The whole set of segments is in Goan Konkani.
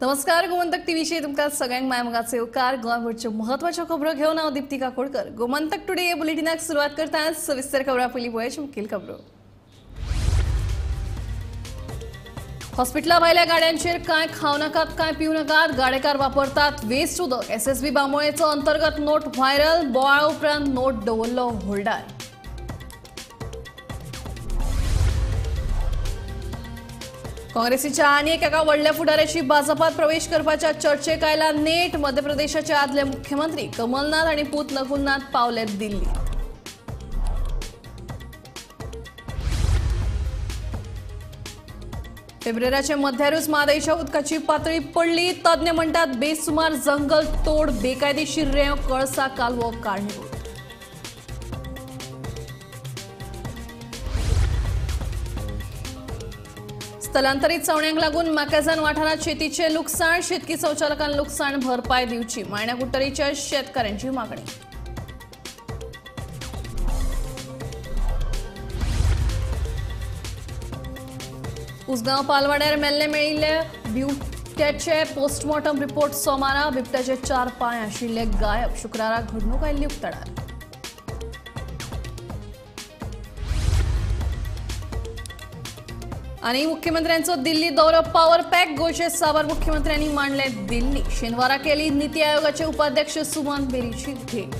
नमस्कार, गोमंतक टीव्हीचे तुमकां सगळ्यांक मायमोगाचे येवकार. गोंयभरच्यो म्हत्वाच्यो खबरो घेवन हांव दीप्ती काकोडकर. गोमंतक टुडे हे बुलेटिनाक सुरवात करता. सविस्तर खबरां पयलीं पळोवया मुखेल खबरो. हॉस्पिटला भायल्या गाड्यांचेर कांय खावं नाकात, कांय पिवं नाकात, गाडेकार वापरतात वेस्ट उदक. एसएसबी बांबोळेचो अंतर्गत नोट व्हायरल, बोवाळ उपरांत नोट दवरलो होल्डार. काँग्रेसीच्या आनी एका व्हडल्या फुडाऱ्याची भाजपात प्रवेश करपाच्या चर्चेक आयला नेट. मध्य प्रदेशाचे आदले मुख्यमंत्री कमलनाथ आनी पूत नकुलनाथ पावले दिल्ली. फेब्रुवारीच्या मध्यारूच म्हादयच्या उदकाची पातळी पडली. तज्ञ म्हणटात बेसुमार जंगल तोड, बेकायदेशीर रेंव, कळसा कालवो कारणीभूत. स्थलांतरीत सवण्यांक लागून माकाझान वाठारात शेतीचे लुकसाण, शेतकी संचालकान लुकसाण भरपाय दिवची, मायणा कुट्टरीच्या शेतकऱ्यांची मागणी. उसगांव पालवाड्यार मेल्ले मेळिल्ले बिबट्याचे पोस्टमॉर्टम रिपोर्ट सोमारा. बिबट्याचे 4 पांय आशिल्ले गायब. शुक्रारा घडणूक आयिल्ली उक्ताडार. आणि मुख्यमंत्र्यांचो दिल्ली दौरो पॉवर पॅक. गोंयचे साबार मुख्यमंत्र्यांनी मांडले दिल्ली. शेनवारा केली नीती आयोगाचे उपाध्यक्ष सुमन बेरीची भेट.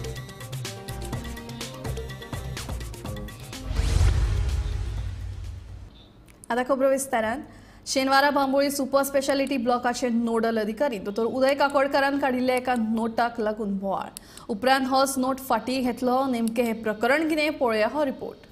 आता खबरो विस्तारान. शेनवारा बांबोळी सुपर स्पेशालिटी ब्लॉकाचे नोडल अधिकारी दोतोर उदय काकोडकारान काडिल्ल्या एका नोटाक लागून बोवाळ. उपरांत होच नोट फाटी घेतलो. नेमकें हें प्रकरण कितें पळोवया हो रिपोर्ट.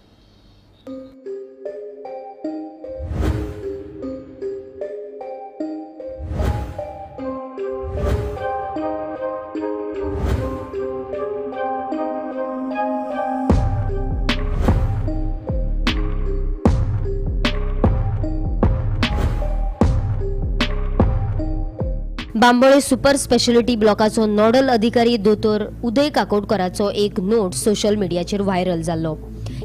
बांबोळे सुपर स्पेशालिटी ब्लॉकाचो नोडल अधिकारी दोतोर उदय काकोडकराचो एक नोट सोशल मिडियाचेर व्हायरल जाल्लो.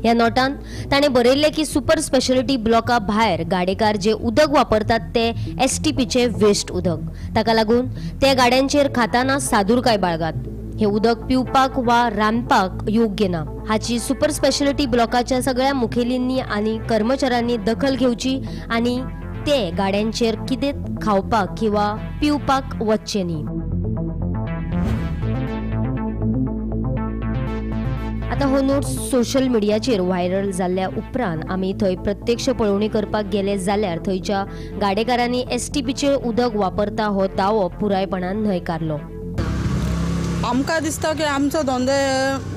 ह्या नोटान ताणें बरयल्लें की सुपर स्पेशालिटी ब्लॉका भायर गाडेकार जे उदक वापरतात ते एसटीपीचे वेस्ट उदक, ताका लागून ते गाड्यांचेर खाताना सादुरकाय बाळगात. हे उदक पिवपाक वा रांदपाक योग्य ना. हाची सुपर स्पेशालिटी ब्लॉकाच्या सगळ्या मुखेलींनी आनी कर्मचाऱ्यांनी दखल घेवची आनी ते गाड्यांचेर कितें खावपाक किंवा पिवपाक वचचें न्ही. आतां हो नोट सोशल मिडियाचेर व्हायरल जाल्ल्या उपरांत आमी थंय प्रत्यक्ष पळोवणी करपाक गेले जाल्यार थंयच्या गाडेकारांनी एसटीपीचें उदक वापरता हो दावो पुरायपणान न्हयकारलो. आमकां दिसता की आमचो धंदो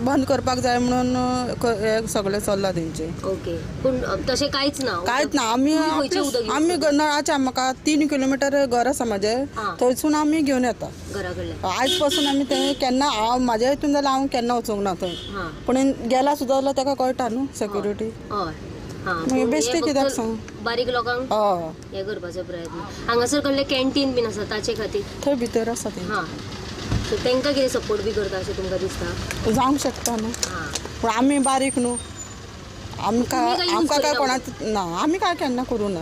बंद करपाक जाय म्हणून सगळें चल्लां तेंचें. ओके, पूण तशें कांयच ना. कांयच ना. आमी आमी नळाचें म्हाका 3 किलोमिटर घर आसा म्हाजें, थंयसून आमी घेवन येता घरा कडल्यान. आयज पासून आमी तें केन्ना हांव म्हाज्या हितून जाल्यार हांव केन्ना वचूंक ना थंय, पूण गेला सुद्दां जाल्यार ताका कळटा न्हू सेक्युरिटी. मागीर बेश्टें कित्याक सांग, बारीक लोकांक हें करपाचो प्रयत्न. हांगासर कसलें कॅन्टीन बीन आसा ताचे खातीर थंय भितर आसा तें. सो तांकां कितें सपोर्ट बी करता अशें तुमकां दिसता? जावंक शकता न्हू, पूण आमी बारीक न्हू, आमकां आमकां काय कोणाक ना, आमी काय केन्ना करूं ना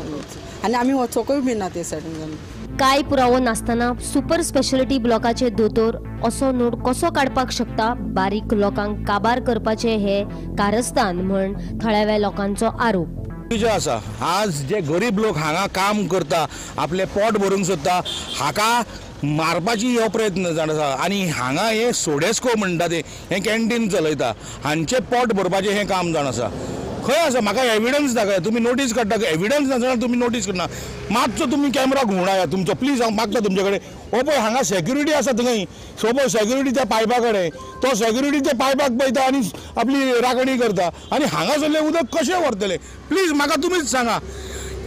आनी आमी वचोकूय बी ना ते सायडीन. कांय पुरावो नासतना सुपर स्पेशालिटी ब्लॉकाचे दोतोर असो नोट कसो काडपाक शकता? बारीक लोकांक काबार करपाचे हे कारस्थान म्हण थळाव्या लोकांचो आरोप. जे आसा आज जे गरीब लोक हांगा काम करता, आपले पोट भरूंक सोदता, हाका मारपाची हो प्रयत्न जावन आसा. आनी हांगा हे सोडेस्को म्हणटा ते हें कॅन्टीन चलयता, हांचें पोट भरपाचें हें काम जावन आसा. खंय आसा म्हाका एविडन्स दाखय. तुमी नोटीस काडटा, एविडन्स नासतना तुमी नोटीस करना. मातसो तुमी कॅमेरा घुंवडाया तुमचो प्लीज, हांव मागता तुमचे कडेन. हो पळय हांगा सेक्युरिटी आसा थंय, सो पळय सेक्युरिटी त्या पायपा कडेन, तो सेक्युरिटी त्या पायपाक पळयता आनी आपली राखणी करता. आनी हांगासरलें उदक कशें व्हरतलें प्लीज म्हाका तुमीच सांगा.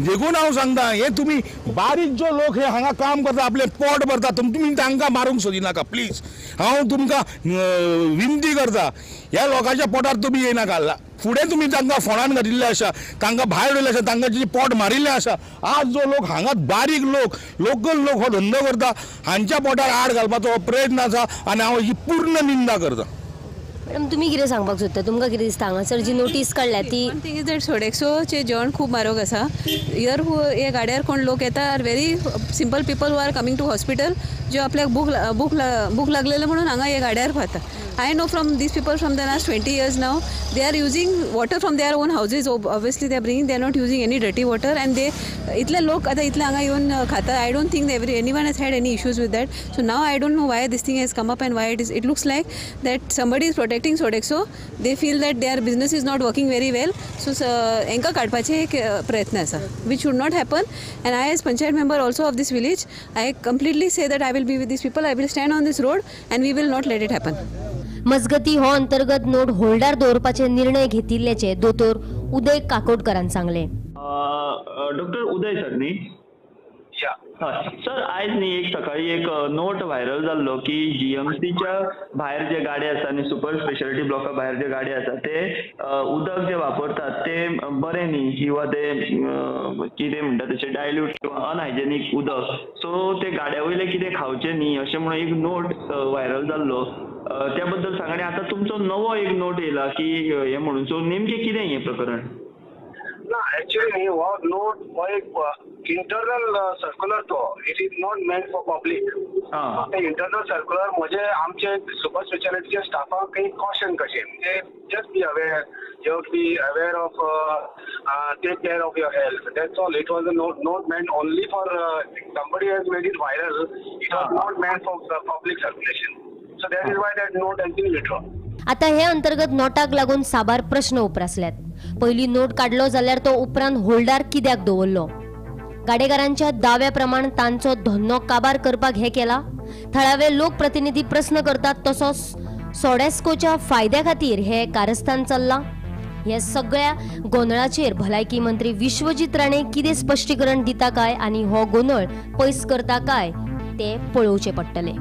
देखून हांव सांगता हे तुमी बारीक जो लोक हे हांगा काम करता, आपलें पोट भरता, तुमी तांकां मारूंक सोदिनाका प्लीज. हांव तुमकां विनंती करता, ह्या लोकांच्या पोटार तुमी येयनाका. फुडें तुमी तांकां फोंडान घातिल्लें आसा, तांकां भायर उडयल्लें आसा, तांकां जी पोट मारिल्लें आसा. आज जो लोक हांगा बारीक लोक, लोकल लोक हो धंदो करता, हांच्या पोटार आड घालपाचो हो प्रयत्न आसा आनी हांव ही पूर्ण निंदा करता. मॅडम, तुमी कितें सांगपाक सोदता? तुमकां कितें दिसता हांगासर जी नोटीस काडल्या ती? वन थिंग is that सोडेक्सोचें जेवण खूब म्हारग आसा. Here हे गाड्यार कोण लोक येता are very simple people who are coming to hospital, ज्यो आपल्याक भूक लागलेले म्हणून हांगा हे गाड्यार खाता. I know from these people from the last 20 years now, they are using water from their own houses. Obviously they are bringing, they are not using any dirty water, and they इतले लोक आतां इतले हांगा येवन खाता. I don't think anyone has had any issues with that. So now I don't know why this thing has come up and why it is. It looks like that somebody is protecting Sodexo. They feel that their business is not working very well. So हेंकां काडपाचे एक प्रयत्न आसा, which should not happen. And I as panchayat member also of this village, I completely say that I will be with these people. I will stand on this road and we will not let it happen. मजगती हो अंतर्गत नोट होल्डार दवरपाचे निर्णय घेतिल्ल्याचे दोतोर उदय काकोडकरान सांगले. डॉक्टर उदय सर न्ही? सर, आयज न्ही एक सकाळी एक नोट व्हायरल जाल्लो की जीएमसीच्या भायर जे गाडे आसा आनी सुपर स्पेशालिटी ब्लॉका भायर जे गाडे आसा ते उदक जे वापरतात ते बरें न्ही किंवा ते कितें म्हणटा तशें डायल्यूट किंवा अनहायजेनीक उदक, सो ते गाड्या वयले कितें खावचें न्ही अशें म्हणून एक नोट व्हायरल जाल्लो, त्या बद्दल सांगा. आनी आतां तुमचो नवो एक नोट येयला की हें म्हणून, सो नेमकें कितें हें प्रकरण? ना, एक्चुअली न्ही हो नोट हो एक इंटरनल सर्कुलर तो, it is not meant for public. ते इंटरनल सर्कुलर म्हणजे आमचे सुपर स्पेशालिटीच्या स्टाफाक एक कॉशन कशें, म्हणजे just be aware, you have to be aware of take care of your health, that's all. It was a note meant only for somebody has made it viral. It was not meant for public circulation. So that is why that note has been withdrawn. आता हे अंतर्गत नोटाक लागून साबार प्रश्न उप्रासल्यात. पयली नोट काडलो जाल्यार तो उपरांत होल्डार कित्याक दवरलो? गाडेकारांच्या दाव्या प्रमाण तांचो धंदो काबार करपाक हे केला. थळावे लोकप्रतिनिधी प्रश्न करतात तसो सोडेस्कोच्या फायद्या खातीर हे कारस्थान चल्लां. हे सगळ्या गोंदळाचेर भलायकी मंत्री विश्वजीत राणे कितें स्पश्टीकरण दिता काय आनी हो गोंदळ पयस करता काय ते पळोवचें पडटलें.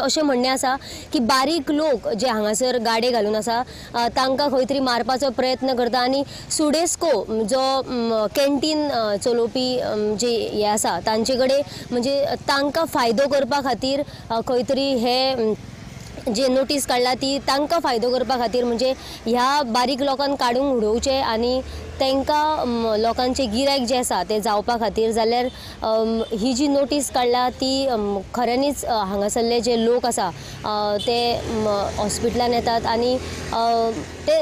अशें म्हणणें आसा की बारीक लोक जे हांगासर गाडे घालून आसा तांकां खंय तरी मारपाचो प्रयत्न करता आनी सुडेस्को जो कॅन्टीन चलोवपी जे हे आसा तांचे कडेन म्हणजे तांकां फायदो करपा खातीर खंय तरी हे जे नोटीस काडला ती तांकां फायदो करपा खातीर म्हणजे ह्या बारीक लोकांक काडून उडोवचें आनी तांकां लोकांचे गिरायक जे आसा ते जावपा खातीर जाल्यार ही जी नोटीस काडल्या ती खऱ्यांनीच हांगासरले जे लोक आसा ते हॉस्पिटलान येतात आनी ते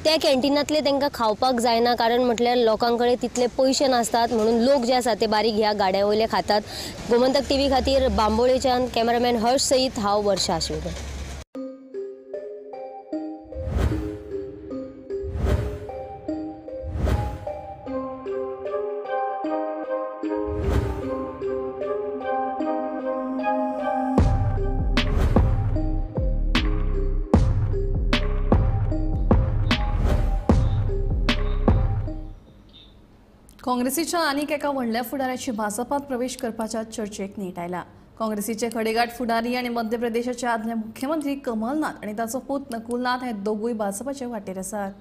त्या कॅन्टिनांतले तांकां खावपाक जायना, कारण म्हटल्यार लोकां कडेन तितले पयशे नासतात म्हणून लोक जे आसा ते बारीक ह्या गाड्या वयले खातात. गोमंतक टीव्ही खातीर बांबोळेच्यान कॅमेरामॅन हर्ष सयत हांव वर्षा आश्वेकर. काँग्रेसीच्या आनीक एका व्हडल्या फुडाऱ्याची भाजपात प्रवेश करपाच्या चर्चेक नेट आयला. काँग्रेसीचे खडेगाठ फुडारी आनी मध्य प्रदेशाचे आदले मुख्यमंत्री कमलनाथ आनी ताचो पूत नकुलनाथ हे दोगूय भाजपाचे वाटेर आसात.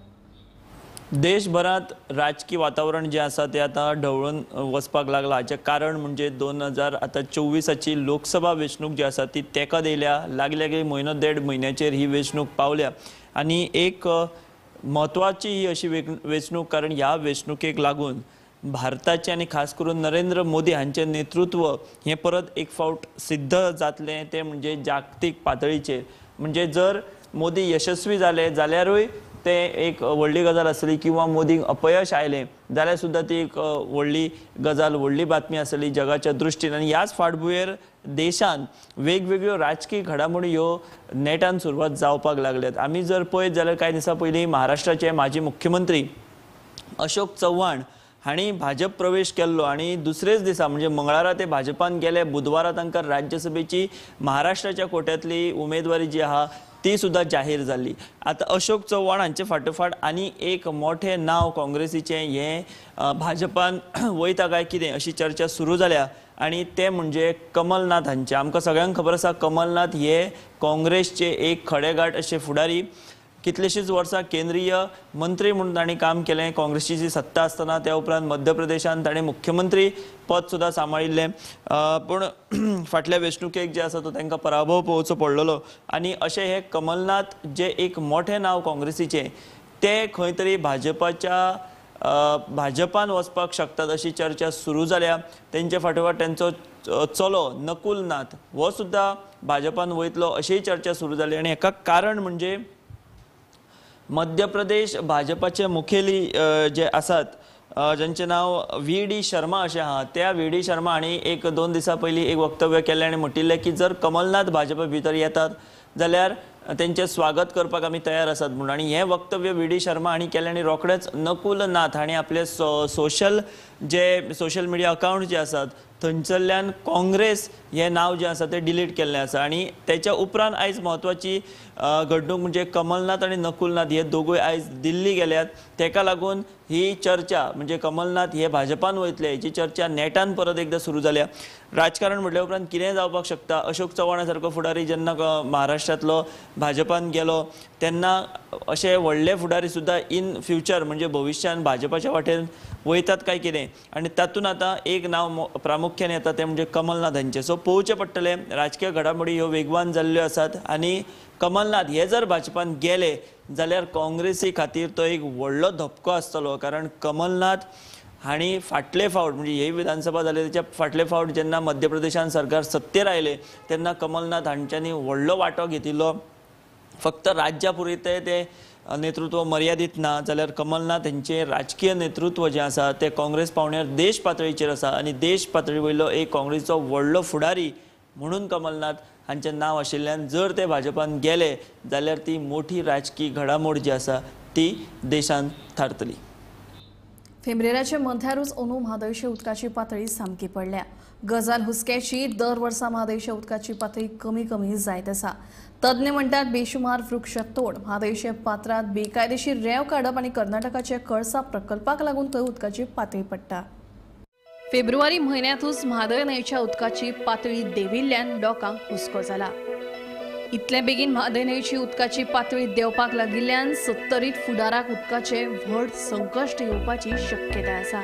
देशभरात राजकीय वातावरण जे आसा ते आतां ढवळून वचपाक लागला. हाचें कारण म्हणजे 2024 लोकसभा वेंचणूक जी आसा ती तेंकत येयल्या. लागल्या की म्हयनो देड म्हयन्याचेर ही वेंचणूक पावल्या आनी एक म्हत्वाची ही अशी वेंचणूक, कारण ह्या वेंचणुकेक लागून भारताचे आनी खास करून नरेंद्र मोदी हांचें नेतृत्व हें परत एक फावट सिद्ध जातलें तें म्हणजे जागतीक पातळीचेर. म्हणजे जर मोदी यशस्वी जाले जाल्यारूय तें एक व्हडली गजाल आसली किंवा मोदीक अपयश आयलें जाल्यार सुद्दां ती एक व्हडली गजाल, व्हडली बातमी आसली जगाच्या दृश्टीन. आनी ह्याच फाटभुंयेर देशांत वेगवेगळ्यो राजकीय घडामोडी ह्यो नेटान सुरवात जावपाक लागल्यात. आमी जर पळयत जाल्यार कांय दिसां पयलीं महाराष्ट्राचे माजी मुख्यमंत्री अशोक चव्हाण हांणी भाजप प्रवेश केल्लो आनी दुसरेच दिसा म्हणजे मंगळारा ते भाजपान गेले. बुधवारा तांकां राज्यसभेची महाराष्ट्राच्या कोट्यांतली उमेदवारी जी आहा ती सुद्दां जाहीर जाल्ली. आतां अशोक चव्हाण हांचे फाटोफाट आनी एक मोठें नांव काँग्रेसीचें हें भाजपान वयता काय कितें अशी चर्चा सुरू जाल्या आनी तें म्हणजे कमलनाथ हांचें. आमकां सगळ्यांक खबर आसा कमलनाथ हे काँग्रेसचे एक खडेगांठ अशे फुडारी. कितलीशींच वर्सां केंद्रीय मंत्री म्हणून तांणी काम केलें काँग्रेसीची जी सत्ता आसतना. त्या उपरांत मध्य प्रदेशान ताणें मुख्यमंत्री पद सुद्दां सांबाळिल्लें. पूण फाटल्या वेंचणुकेक जे आसा तो तांकां पराभव पळोवचो पडलेलो. आनी अशें हे कमलनाथ जे एक मोठें नांव काँग्रेसीचें ते खंय तरी भाजपाच्या भाजपान वचपाक शकतात अशी चर्चा सुरू जाल्या. तेंचे फाटोफाट तेंचो चलो नकुल नाथ हो सुद्दां भाजपान वयतलो अशीय चर्चा सुरू जाली. आनी हेका कारण म्हणजे मध्य प्रदेश भाजपाचे मुखेली जे आसात ज्यांचे नांव व्ही डी शर्मा अशें आहा, त्या व्ही डी शर्मा हांणी एक दोन दिसां पयलीं एक वक्तव्य केलें आनी म्हणटिल्लें की जर कमलनाथ भाजपा भितर येतात जाल्यार तेंचें स्वागत करपाक आमी तयार आसात म्हणून. आनी हें वक्तव्य व्ही डी शर्मा हांणी केलें आनी रोखडेंच नकुल नाथ हांणी आपले सोशल जे सोशल मिडिया अकावंट जे आसात थंयसरल्यान काँग्रेस हें नांव जें आसा तें डिलीट केल्लें आसा. आनी तेच्या उपरांत आयज म्हत्वाची घडणूक म्हणजे कमलनाथ आनी नकुलनाथ हे दोगूय आयज दिल्ली गेल्यात. तेका लागून ही चर्चा म्हणजे कमलनाथ हे भाजपान वयतले हेची चर्चा नेटान परत एकदां सुरू जाल्या. राजकारण म्हटल्या उपरांत कितेंय जावपाक शकता. अशोक चव्हाणा सारको फुडारी जेन्ना महाराष्ट्रांतलो भाजपान गेलो तेन्ना अशे व्हडले फुडारी सुद्दां इन फ्युचर म्हणजे भविश्यान भाजपाच्या वाटेन वयतात काय कितें. आनी तातूंत आतां एक नांव प्रामुख्यान येता तें म्हणजे कमलनाथ हांचें. सो पळोवचें पडटलें राजकीय घडामोडी ह्यो वेगवान जाल्ल्यो आसात आनी कमलनाथ हे जर भाजपान गेले जाल्यार काँग्रेसी खातीर तो एक व्हडलो धपको आसतलो. कारण कमलनाथ हांणी फाटले फावट म्हणजे ही विधानसभा जाली तेच्या फाटले फावट जेन्ना मध्य प्रदेशान सरकार सत्तेर आयलें तेन्ना कमलनाथ हांच्यांनी व्हडलो वांटो घेतिल्लो. फक्त राज्या पुरतें ते नेतृत्व मर्यादीत ना जाल्यार कमलनाथ हांचें राजकीय नेतृत्व जें आसा तें काँग्रेस पावण्यार देश पातळीचेर आसा आनी देश पातळी वयलो एक काँग्रेसीचो व्हडलो फुडारी म्हणून कमलनाथ हांचें नांव आशिल्ल्यान जर ते भाजपान गेले जाल्यार ती मोठी राजकीय घडामोड जी आसा ती देशांत थारतली. फेब्रुवारीच्या मध्यारूच अंदू म्हादयच्या उदकाची पातळी सामकी पडल्या. गजाल हुस्क्याची. दर वर्सा म्हादयच्या उदकाची पातळी कमी कमी जायत आसा. तज्ञ म्हणटात बेशुमार वृक्ष तोड, म्हादयच्या पात्रांत बेकायदेशीर रेंव काडप आनी कर्नाटकाच्या कळसा प्रकल्पाक लागून थंय उदकाची पातळी पडटा. फेब्रुवारी म्हयन्यांतूच म्हादय न्हंयच्या उदकाची पातळी देंविल्ल्यान लोकांक हुस्को जाला. इतले बेगीन म्हादय न्हंयची उदकाची पातळी देंवपाक लागिल्ल्यान सत्तरीत फुडाराक उदकाचें व्हड संकश्ट येवपाची शक्यताय आसा.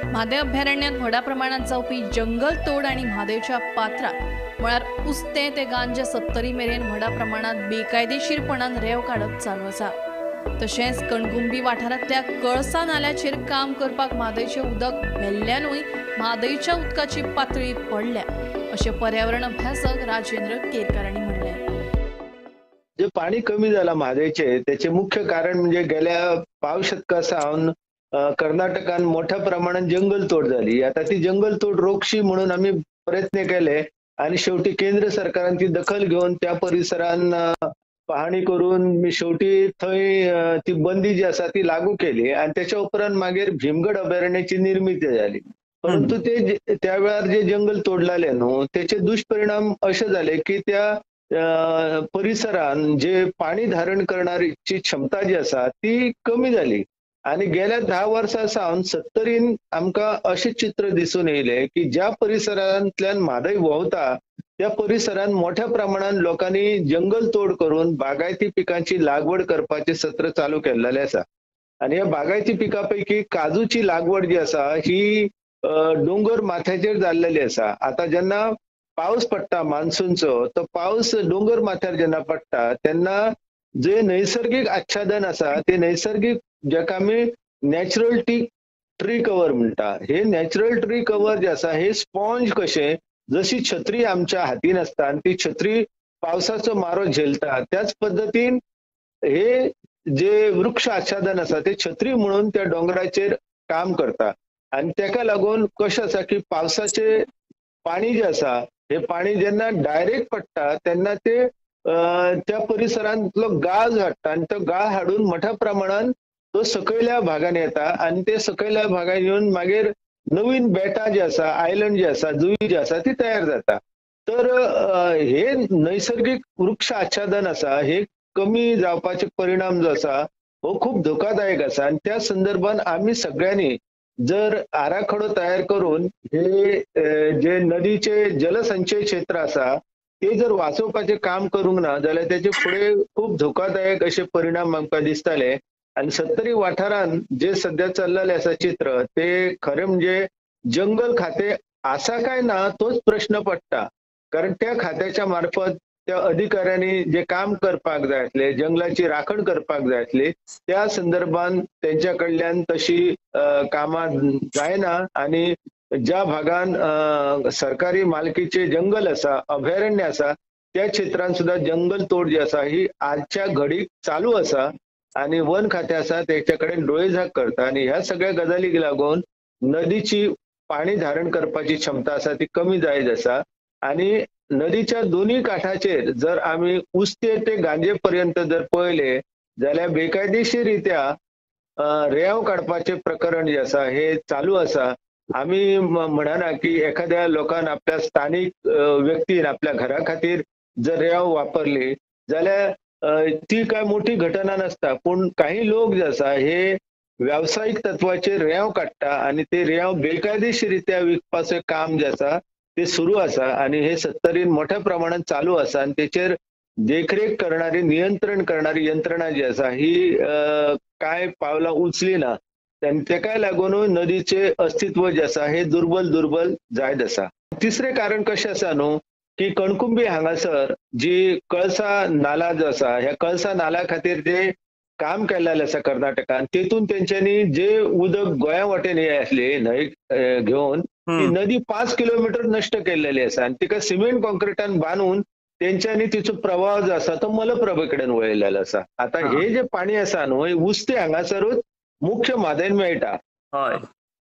म्हादय अभयारण्यांत व्हडा प्रमाणांत जावपी जंगल तोड आनी म्हादयच्या पात्रांत म्हळ्यार उस्तें ते गांजे सत्तरी मेरेन व्हडा प्रमाणांत बेकायदेशीरपणान रेंव काडप चालू आसा. तशेंच कणकुंबी वाठारांतल्या कळसा नाल्याचेर काम करपाक म्हादयचें उदक व्हेल्ल्यानूय म्हादयच्या उदकाची पातळी पडल्या अशें पर्यावरण अभ्यासक राजेंद्र केरकर हांणी म्हणलें. जे पाणी कमी झाला म्हादयचे त्याचे मुख्य कारण म्हणजे गेल्या पाव शतका सावन कर्नाटकान मोठ्या प्रमाणात जंगल तोड झाली. आता ती जंगल तोड रोखशी म्हणून आम्ही प्रयत्न केले आणि शेवटी केंद्र सरकारान ती दखल घेवन त्या परिसरान पाहणी करून मी शेवटी थंय ती बंदी जी आसा ती लागू केली आणि त्याच्या उपरांत मागीर भीमगड अभयारण्याची निर्मिती झाली. परंतु ते त्या वेळार जे जंगल तोडलेले न्हू त्याचे दुष्परिणाम असे झाले की त्या परिसरान जे पाणी धारण करणारी क्षमता जी आसा ती कमी झाली आणि गेल्या 10 वर्सां सावन सत्तरीन आमकां अशें चित्र दिसून येयलें की ज्या परिसरांतल्यान म्हादय व्हांवता त्या परिसरांत मोठ्या प्रमाणात लोकांनी जंगल तोड करून बागायती पिकांची लागवड करपाचें सत्र चालू केल्लें आसा. आनी ह्या बागायती पिकां पैकी काजूची लागवड जी आसा ही डोंगर माथ्याचेर जाल्लेली आसा. आतां जेन्ना पावस पडटा मान्सूनचो तो पावस डोंगर माथ्यार जेन्ना पडटा तेन्ना जे नैसर्गिक आच्छादन आसा ते नैसर्गिक जेका आमी नॅचरल ट्री कवर म्हणटा, हे नॅचरल ट्री कवर जे आसा हे स्पॉन्ज कशें जशी छत्री आमच्या हातीन आसता आनी ती छत्री पावसाचो मारो झेलता त्याच पद्दतीन हे जे वृक्ष आच्छादन आसा ते छत्री म्हणून त्या डोंगराचेर काम करता. आनी तेका लागून कशें आसा की पावसाचे पाणी जे आसा हे पाणी जेन्ना डायरेक्ट पडटा तेन्ना ते त्या परिसरांतलो गाळ हाडटा आनी तो गाळ हाडून मोठ्या प्रमाणान तो सकयल्या भागान येता आनी ते सकयल्या भागान येवन मागीर नवीन बेटां जी आसा, आयलंड जे आसा, जुई जी आसा ती तयार जाता. तर हे नैसर्गिक वृक्ष आच्छादन आसा हे कमी जावपाचे परिणाम जो आसा हो खूब धोकादायक आसा. आनी त्या संदर्भान आमी सगळ्यांनी जर आराखडो तयार करून हे जे नदीचे जलसंचय क्षेत्र आसा ते जर वाचोवपाचें काम करूंक ना जाल्यार तेचे फुडें खूब धोकादायक अशे परिणाम आमकां दिसताले. आनी सत्तरी वाठारान जे सद्या चल्लेलें आसा चित्र ते खरें म्हणजे जंगल खातें आसा काय ना तोच प्रश्न पडटा, कारण त्या खात्याच्या मार्फत त्या अधिकाऱ्यांनी जे काम करपाक जाय आसले, जंगलाची राखण करपाक जाय आसली, त्या संदर्भान तेंच्या कडल्यान तशी कामां जायना. आनी ज्या भागान सरकारी मालकीचे जंगल आसा, अभयारण्य आसा, त्या क्षेत्रान सुद्दां जंगल तोड जी आसा ही आजच्या घडीक चालू आसा आनी वन खातें आसा तेच्या कडेन डोळेझाक करता. आनी ह्या सगळ्या गजालीक लागून नदीची पाणी धारण करपाची क्षमता आसा ती कमी जायत आसा. आनी नदीच्या दोन्ही काठाचेर जर आमी उस्ते ते गांजे पर्यंत जर पळयले जाल्यार बेकायदेशीर रित्या रेंव काडपाचें प्रकरण जे आसा हे चालू आसा. आमी म्हणना की एखाद्या लोकान आपल्या स्थानीक व्यक्तीन आपल्या घरा खातीर जर रेंव वापरली जाल्यार ती काय मोठी घटना नासता, पूण काही लोक जे आसा हे व्यावसायिक तत्वाचेर रेंव काडटा आनी ते रेंव बेकायदेशीर रित्या विकपाचें काम जे आसा ते सुरू आसा आनी हे सत्तरीन मोठ्या प्रमाणात चालू आसा. आनी तेचेर देखरेख करणारी, नियंत्रण करणारी यंत्रणा जी आसा ही काय पावलां उचली ना आनी तेकाय लागूनूय नदीचे अस्तित्व जे आसा हे दुर्बल दुर्बल जायत आसा. तिसरें कारण कशें आसा न्हू की कणकुंबी हांगासर जी कळसा नाला जो आसा ह्या कळसा नाला खातीर जे काम केल्लें आसा कर्नाटकान तेतून तेंच्यांनी जे उदक गोंया वाटेन हे आसली न्हंय घेवन ती नदी 5 किलोमीटर नष्ट केल्लेली आसा आनी तिका सिमेंट कॉन्क्रिटान बांदून तेंच्यांनी तिचो प्रवाह जो आसा तो मलप्रभे कडेन वळयलेलो आसा. आतां हे जे पाणी आसा न्हू उस्ते हांगासरूच मुख्य म्हादयन मेळटा. हय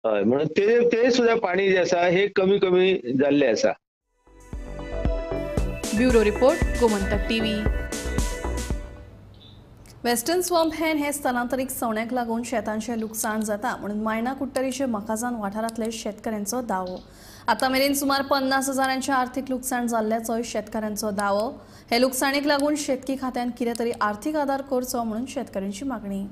हय, म्हणून ते सुद्दां पाणी जे आसा हे कमी कमी जाल्लें आसा. Bureau report, Gomantak TV. Western swamp hen हे स्थलांतरीत सवण्याक लागून शेतांचें लुकसाण जाता म्हणून मायणा कुडटरीचे मकाजान वाठारांतले शेतकऱ्यांचो दावो. आतां मेरेन सुमार 50,000 आर्थिक लुकसाण जाल्ल्याचोय शेतकऱ्यांचो दावो. हे लुकसाणीक लागून शेतकी खात्यान कितें तरी आर्थिक आदार करचो म्हणून शेतकऱ्यांची मागणी.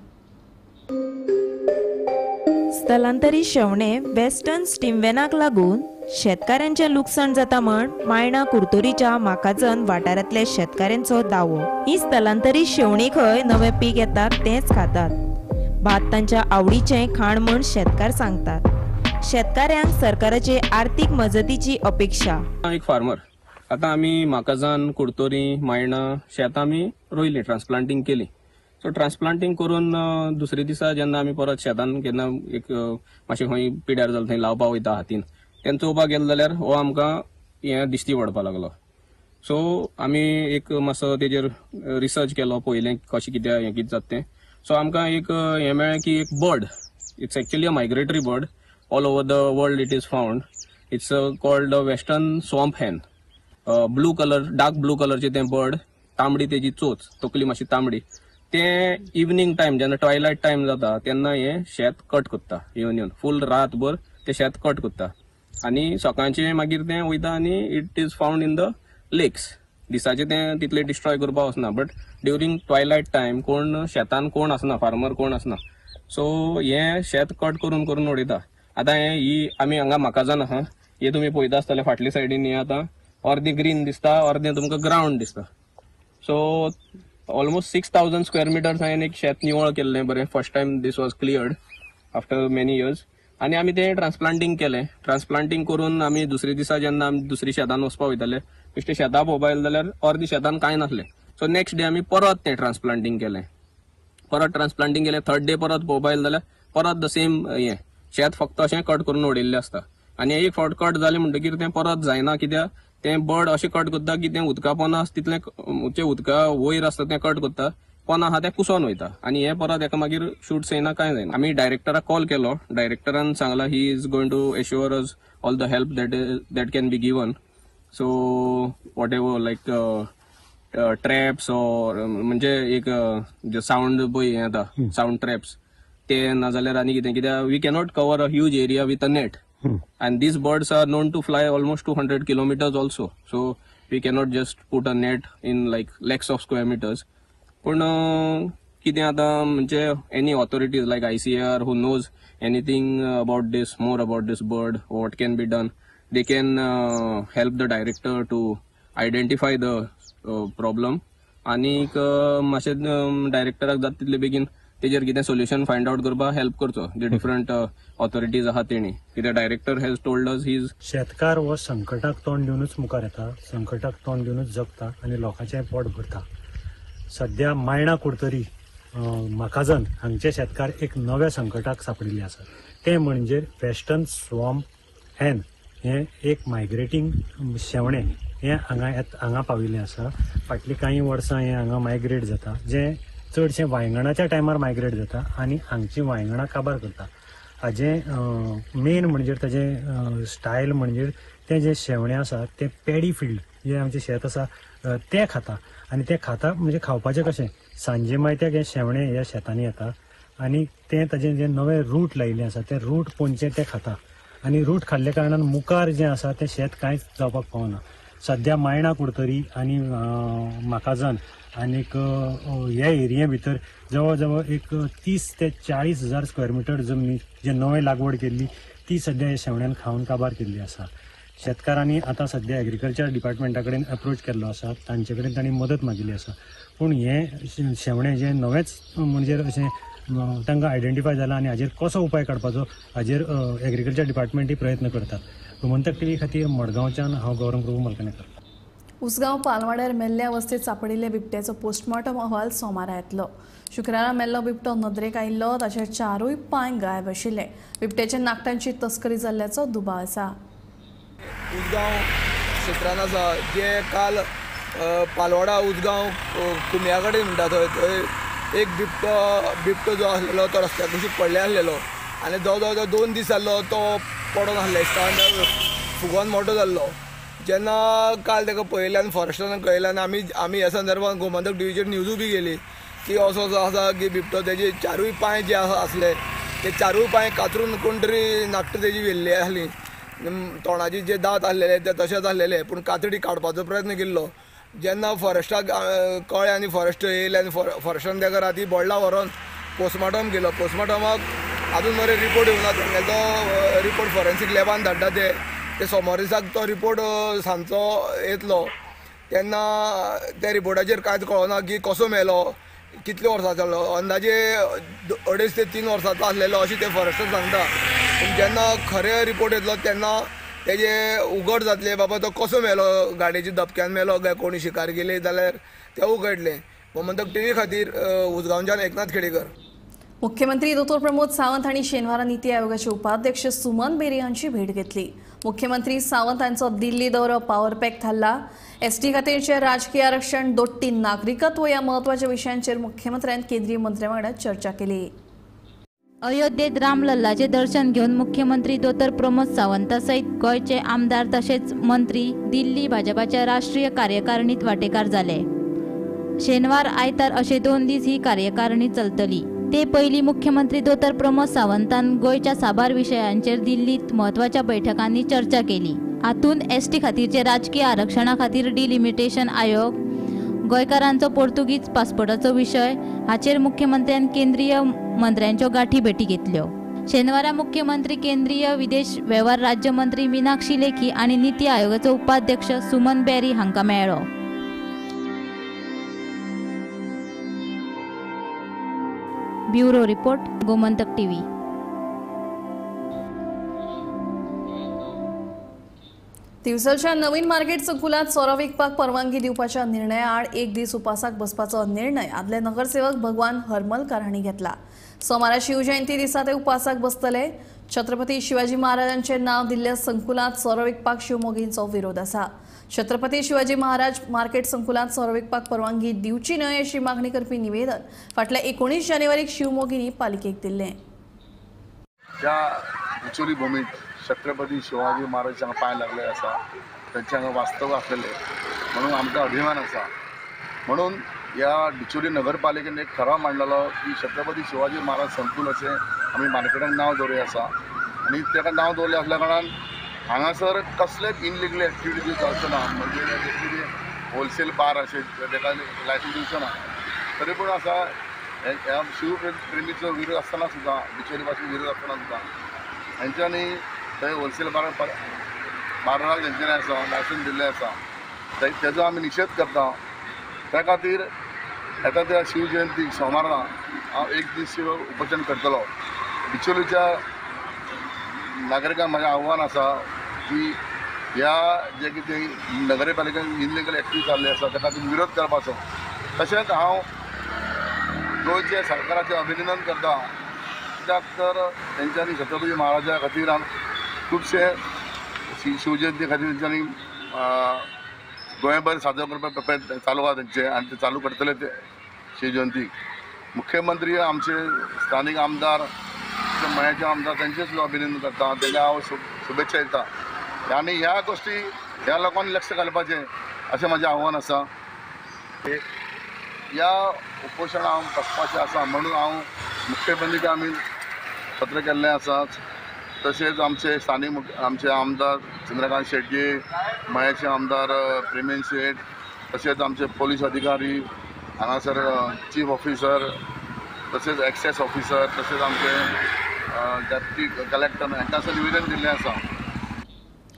स्थलांतरीत शेवणे वेस्टर्न स्टीमवेनाक लागून शेतकाऱ्यांचें लुकसाण जाता म्हण मायणा कुडतरीच्या माकाजन वाठारांतल्या शेतकाऱ्यांचो दावो. ही स्थलांतरीत शेवणी खंय नवें पीक येता तेंच खातात. भात तांच्या आवडीचें खाण म्हण शेतकार सांगतात. शेतकाऱ्यांक सरकाराचे आर्थिक मजतीची अपेक्षा. एक फार्मर आतां आमी माकाजन कुडतरी मायणा शेतां आमी रोयलीं, ट्रान्सप्लांटींग केली. सो ट्रान्सप्लांटींग करून दुसरे दिसा जेन्ना आमी परत शेतान केन्ना एक मातशें खंय पिड्यार जालें थंय लावपा वयता हातीन, तेन्ना चोवपाक गेले जाल्यार हो आमकां हें दिश्टी पडपाक लागलो. सो आमी एक मातसो तेजेर रिसर्च केलो, पळयलें कशें कितें हें कितें जाता तें. सो आमकां एक हें मेळ्ळें की एक bird, it's actually a migratory bird, all over the world it is found. It's called the western swamp hen. Blue colour, dark blue कलरचें तें बर्ड, तांबडी तेजी चोच, तकली मातशी तांबडी. तें इवनींग टायम जेन्ना ट्वायलायट टायम जाता तेन्ना हें शेत कट करता, येवन येवन फूल रातभर तें शेत कट करता आनी सकाळचें मागीर तें वयता आनी it is found in the lakes. दिसाचें तें तितलें डिस्ट्रॉय करपाक वचना, बट ड्युरींग ट्वायलायट टायम कोण शेतान कोण आसना, फार्मर कोण आसना. सो हें शेत कट करून करून उडयता. आतां हें ही आमी हांगा म्हाकाजान आहा, हे तुमी पळयता आसतले फाटले सायडीन, हें आतां अर्दें ग्रीन दिसता, अर्दें तुमकां ग्रावंड दिसता. सो ऑलमोस्ट 6,000 स्क्वेअर मिटर्स हांवें एक शेत निवळ केल्लें बरें. First time this was cleared after many years. आनी आमी तें ट्रान्सप्लांटींग केलें. ट्रान्सप्लांटींग करून आमी दुसरे दिसा जेन्ना आमी दुसरी शेतान वचपाक वयताले, बेश्टे शेतां पळोवपाक गेले जाल्यार अर्दी शेतान कांय नासलें. सो नेक्स्ट डे आमी परत तें ट्रान्सप्लांटींग केलें, परत ट्रान्सप्लांटींग केलें. थर्ड डे परत पळोवपाक गेले जाल्यार परत the same हें शेत फक्त अशें कट करून उडयल्लें आसता. आनी एक फावट कट जालें म्हणटकीर तें परत जायना, कित्याक तें बर्ड अशें कट करता की तें उदका पोना तितलें जें उदका वयर आसता तें कट करता, पोना आहा तें कुसोन वयता आनी हें परत एका मागीर शूट्स येयना, कांय जायना. आमी डायरेक्टराक कॉल केलो, डायरेक्टरान सांगला he is going to assure us all the help that can be given. So whatever like traps or म्हणजे एक जे सावंड पळय हें येता सावंड ट्रॅप्स ते नाजाल्यार आनी कितें, कित्याक we cannot cover a huge area with a net. And these birds are known to fly almost 200 kilometers also. So we cannot just put a net in like lakhs of square meters. पण कितें आतां म्हणजे any authorities like ICAR who knows anything about this, more about this bird, what can be done, they can help the director to identify the problem आनीक मातशें डायरेक्टराक जाता तितले बेगीन तेजेर कितें सोल्युशन फायंड आवट करपाक हेल्प करचो जे डिफरंट ऑथॉरिटीज आहा तेणी, कित्याक director has told us his. शेतकार हो संकटाक तोंड दिवनूच मुखार येता, संकटाक तोंड दिवनूच जगता आनी लोकांचें पोट भरता. सद्या मायणा कुडतरी म्हाकाजन हांगचे शेतकार एक नव्या संकटाक सापडिल्ले आसात, तें म्हणजे वेस्टर्न स्वॉम्प हॅन हें एक मायग्रेटींग शेवणें हें हांगा पाविल्लें आसा. फाटलीं कांय वर्सां हें हांगा मायग्रेट जाता, जें चडशें वायंगणाच्या टायमार मायग्रेट जाता आनी हांगची वायंगणां काबार करता. हाजें मेन म्हणजे ताजें स्टायल म्हणजे तें जें शेवणें आसा तें पॅडी फिल्ड जें आमचें शेत आसा तें खाता आनी तें खाता म्हणजे खावपाचें कशें सांजे मायत्याक हें शेवणें ह्या शेतांनी येता आनी तें ताजें जें नवें रूट लायिल्लें आसा तें रूट पोंदचें तें खाता आनी रूट खाल्ल्या कारणान मुखार जें आसा तें शेत कांयच जावपाक पावना. सद्या मायणा कुडतरी आनी म्हाकाजन आनीक ह्या एरिये भितर जवळ जवळ एक 30 ते 40 हजार स्क्वेअर मिटर जमनी जे नवें लागवड केल्ली ती सद्या ह्या शेवण्यान खावन काबार केल्ली आसा. शेतकारांनी आतां सद्या एग्रीकल्चर डिपार्टमेंटा कडेन अप्रोच केल्लो आसा, तांचे कडेन तांणी मदत मागिल्ली आसा. पूण हें शेवणें जें नवेंच म्हणजे अशें तांकां आयडेंटिफाय जालां आनी हाजेर कसो उपाय काडपाचो हाजेर एग्रीकल्चर डिपार्टमेंटय प्रयत्न करतात. गोमंतक टीव्ही खातीर मडगांवच्यान हांव गौरव प्रभू मलकनेकर. उसगांव पालवाड्यार मेल्ल्या अवस्थेत सापडिल्ल्या बिबट्याचो पोस्टमॉर्टम अहवाल सोमारा येतलो. शुक्रारा मेल्लो बिबटो नदरेक आयिल्लो, ताचे चारूय पांय गायब आशिल्ले. बिबट्याच्या नाखटांची तस्करी जाल्ल्याचो दुबाव आसा. उसगांव क्षेत्रान आसा जे काल पालवाडा उसगांव कुमया कडेन म्हणटा थंय थंय एक बिबटो जो आसलेलो तो रस्त्या कुशीक पडले आसलेलो आनी जवळ जवळ 2 दीस जाल्लो तो पडोन आसले दिसता, फुगोन मोटो जाल्लो. जेन्ना काल ताका पळयलें आनी फॉरेस्टरान कळयलें आनी आमी ह्या संदर्भात गोमंतक टिवीचेर न्यूजूय बी गेली की असो असो आसा की बिबटो तेजे चारूय पांय जे आसा आसले ते चारूय पांय कातरून कोण तरी नाकटां तेजी व्हेल्ली आसली, तोंडाचे जे दांत आसलेले ते तशेंच आसलेले, पूण कातडी काडपाचो प्रयत्न केल्लो. जेन्ना फॉरेस्टाक कळ्ळें आनी फॉरेस्ट येयले आनी फॉरेस्टान ताका राती बोडला व्हरोन पोस्टमार्टम केलो. पोस्टमार्टमाक आजून मरे रिपोर्ट येवना, तेंगेलो तो रिपोर्ट फॉरेन्सीक लॅबान धाडटा ते सोमार दिसाक तो रिपोर्ट सांजचो येतलो. तेन्ना त्या रिपोर्टाचेर कांयच कळना की कसो मेलो, कितले वर्सां जालो, अंदाजे 2.5 ते 3 वर्सांचो आसलेलो अशें ते फॉरेस्टर सांगता. पूण जेन्ना खरें रिपोर्ट येतलो तेन्ना तेजे उगड जातलें बाबा तो कसो मेलो, गाडयेच्या धपक्यान मेलो काय कोणी शिकार केली जाल्यार तें उगडलें. गोमंतक टीव्ही खातीर उसगांवच्यान एकनाथ खेडेकर. मुख्यमंत्री दोतोर प्रमोद सावंत हांणी शेनवारा नीती आयोगाचे उपाध्यक्ष सुमन बेरी हांची भेट घेतली. मुख्यमंत्री सावंत हांचो दिल्ली दौरो पावर पॅक थारला. एसटी खातीरचें राजकीय आरक्षण, दोट्टी नागरिकत्व ह्या म्हत्वाच्या विशयांचेर मुख्यमंत्र्यान केंद्रीय मंत्र्या वांगडा चर्चा केली. अयोध्येत रामलल्लाचे दर्शन घेवन मुख्यमंत्री दोतोर प्रमोद सावंता सयत गोंयचे आमदार तशेंच मंत्री दिल्ली भाजपाच्या राष्ट्रीय कार्यकारिणीत वांटेकार जाले. शेनवार आयतार अशे 2 दीस ही कार्यकारिणी चलतली. ते पयलीं मुख्यमंत्री दोतोर प्रमोद सावंतान गोंयच्या साबार विशयांचेर दिल्लीत म्हत्वाच्या बैठकांनी चर्चा केली. हातूंत एसटी खातीरचे राजकीय आरक्षणा खातीर डिलिमिटेशन आयोग, गोंयकारांचो पोर्तुगीज पासपोर्टाचो विशय हाचेर मुख्यमंत्र्यान केंद्रीय मंत्र्यांच्यो गांठी भेटी घेतल्यो. शेनवारा मुख्यमंत्री केंद्रीय विदेश वेव्हार राज्यमंत्री मीनाक्षी लेखी आनी नीती आयोगाचो उपाध्यक्ष सुमन बेरी हांकां मेळ्ळो. Bureau report, Gomantak TV. दिवचलच्या नवीन मार्केट संकुलात सोरो विकपाक परवानगी दिवपाच्या निर्णयाआड एक दीस उपासाक बसपाचो निर्णय आदले नगरसेवक भगवान हरमलकर हांणी घेतला. सोमारा शिवजयंती दिसा ते उपासाक बसतले. छत्रपती शिवाजी महाराजांचे नाव दिल्ल्या संकुलात सोरो विकपाक शिवमोगींचो विरोध आसा. छत्रपती शिवाजी महाराज मार्केट संकुलात सोरो विकपाक परवानगी दिवची न्हय अशी मागणी करपी निवेदन फाटल्या 19 जानेवारीक शिवमोगींनी पालिकेक दिल्लें. त्या बिचोली भूमीत छत्रपती शिवाजी महाराज हांगा पांय लागले आसा, तांचे हांगा वास्तव आसलेले म्हणून आमकां अभिमान आसा. म्हणून ह्या बिचोली नगरपालिकेन एक ठराव मांडलेलो की छत्रपती शिवाजी महाराज संकुल अशें आमी मार्केटाक नांव दवरूया आसा आनी ताका नांव दवरलें आसल्या कारणान हांगासर कसलेच इनलिगल एक्टिविटीज जावच्यो ना, म्हणजे कितें होलसेल बार अशें ताका लायसन्स दिवचो ना. तरी पूण आसा ह्या शिवप्रेमीचो विरोध आसतना सुद्दां, बिचोली पासून विरोध आसतना सुद्दां हेंच्यांनी थंय होलसेल बाराक तेंच्यांनी आसा लायसन्स दिल्लें आसा. तेजो आमी निशेध करता. त्या खातीर येता त्या शिवजयंतीक सोमारा हांव एक दीस उपोशण करतलो. बिचोलीच्या नागरिकांक म्हाजें आव्हान आसा की ह्या जे कितें नगरपालिकेन इनलिगल एक्टिविटी जाल्ली आसा त्या खातीर विरोध करपाचो. तशेंच हांव गोंयच्या सरकाराचें अभिनंदन करता, कित्याक तर तेंच्यांनी छत्रपती महाराजा खातीर खुबशे शिवजयंती खातीर तेंच्यांनी गोंयभर साजरो करपाक प्रयत्न चालू आसा तेंचे आनी ते चालू करतले ते शिवजयंती. मुख्यमंत्री आमचे स्थानीक आमदार मयाचे आमदार तेंचें सुद्दां अभिनंदन करता, तेंकां हांव शुभेच्छा दिता आनी ह्या गोश्टी ह्या लोकांनी लक्ष घालपाचें अशें म्हाजें आव्हान आसा. ह्या उपोशणाक हांव बसपाचें आसा म्हणून हांव मुख्यमंत्रीक आमी पत्र केल्लें आसा. तशेंच आमचे स्थानीक आमचे आमदार चंद्रकांत शेटये, मयाचे आमदार प्रेमेन शेट, तशेंच आमचे पोलीस अधिकारी हांगासर चीफ ऑफिसर, तशेंच एक्सायज ऑफिसर, तशेंच आमचे डेप्टी कलेक्टर हांकां निवेदन दिल्लें आसा.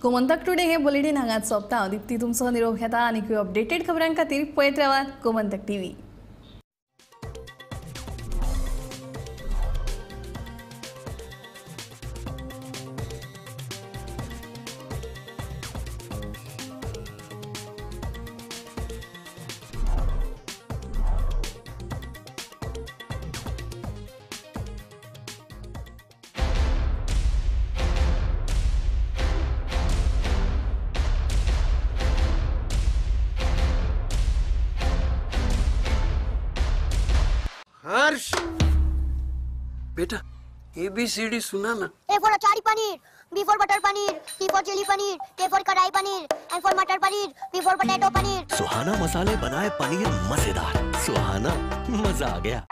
गोमंतक टुडे हे बुलेटीन हांगाच सोंपता. हांव दीप्ती तुमचो निरोप घेता आनी अपडेटेड खबरां खातीर पळयत रावात गोमंतक टीव्ही. हर्ष बेटा ABCD सुना ना. A for achari paneer, B for butter paneer, C for chilli paneer, K for kadai paneer, M for matar paneer, P for potato paneer. Suhana मसाले बनाए पनीर मजेदार. सुहाना मजा आ गया.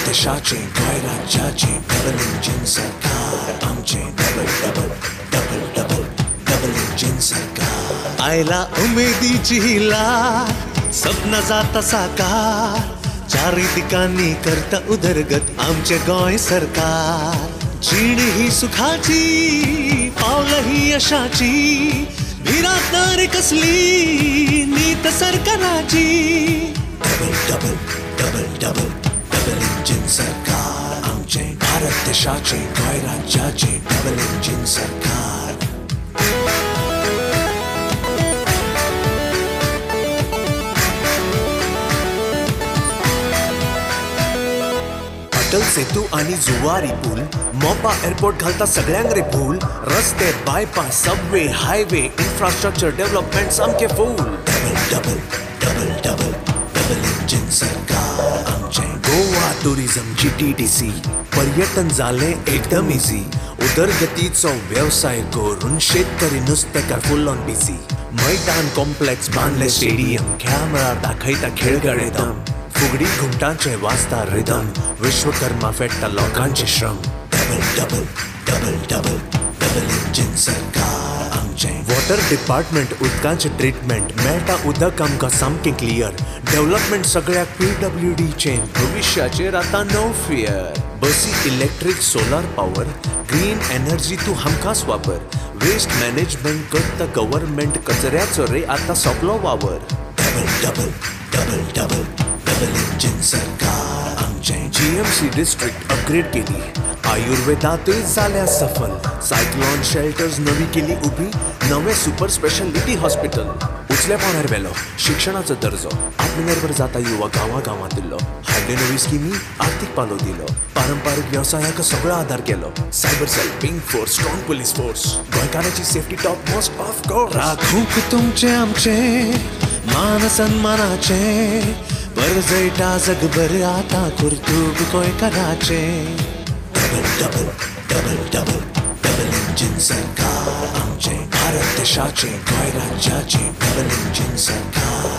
देशाचे गोंय राज्याचे डबल इंजिन सरकार आमचे double double double double double engine सरकार. आयला उमेदीची लाट, सपना जाता साकार, चारी दिकांनी करता उदरगत आमचे गोंय सरकार. जीण ही सुखाची, पावलं ही यशाची, भिरांत ना रे कसली नीत सरकाराची. Double double double double double engine सरकार आमचे भारत देशाचे गोंय राज्याचे डबल इंजिन सरकार. अटल सेतू आणि जुवारी पूल, मोपा एअरपोर्ट घालता सगळ्यांक रे भूल, रस्ते bypass subway highway infrastructure development सामके full. Double double double double double engine सरकार आमचे. गोवा टुरिझम GTDC पर्यटन जालें एकदम इझी, उदरगतीचो व्यवसाय करून शेतकरी नुस्तेकार फुल ऑन बिझी, मैदान कॉम्प्लेक्स बांदले स्टेडियम, खेळामळार दाखयता खेळगडे दम, फुगडी घुमटांचे वाजता रिदम, विश्वकर्मा फेडटा लोकांचे श्रम. Double double double double double engine सरकार आमचे. वॉटर डिपार्टमेंट उदकाचें ट्रिटमेंट, मेळटा उदक आमकां सामकें क्लियर, डेव्हलपमेंट सगळ्याक PWD चें, भविश्याचेर आतां नो फियर, बसी electric solar power, green energy तूं हमखास वापर, वेस्ट मॅनेजमेंट करता गव्हर्मेंट, कचऱ्याचो रे आतां सोंपलो वावर. Double double double double double engine सरकार आमचे. GMC district upgrade केली, आयुर्वेदातूय जाल्या सफल, सायक्लॉन शेल्टर्स नवी केली उबी, नवे सुपर स्पेशालिटी हॉस्पिटल, उचल्या पावण्यार व्हेलो शिक्षणाचो दर्जो, आत्मनिर्भर जाता युवा गांवागांवांतलो, हाडल्यो नवी स्किमी आर्थीक पालव दिलो, पारंपारीक वेवसायाक सगळो आदार केलो, cyber cell pink force strong police force, गोंयकारांची safety top most of course. राखूंक तुमचे आमचे मान सन्मानाचे, परजळटा जगभर आतां कर्तुब गोंयकाराचे. Double double double double double engine सरकार आमचे भारत देशाचे गोंय राज्याचे डबल इंजिन सरकार.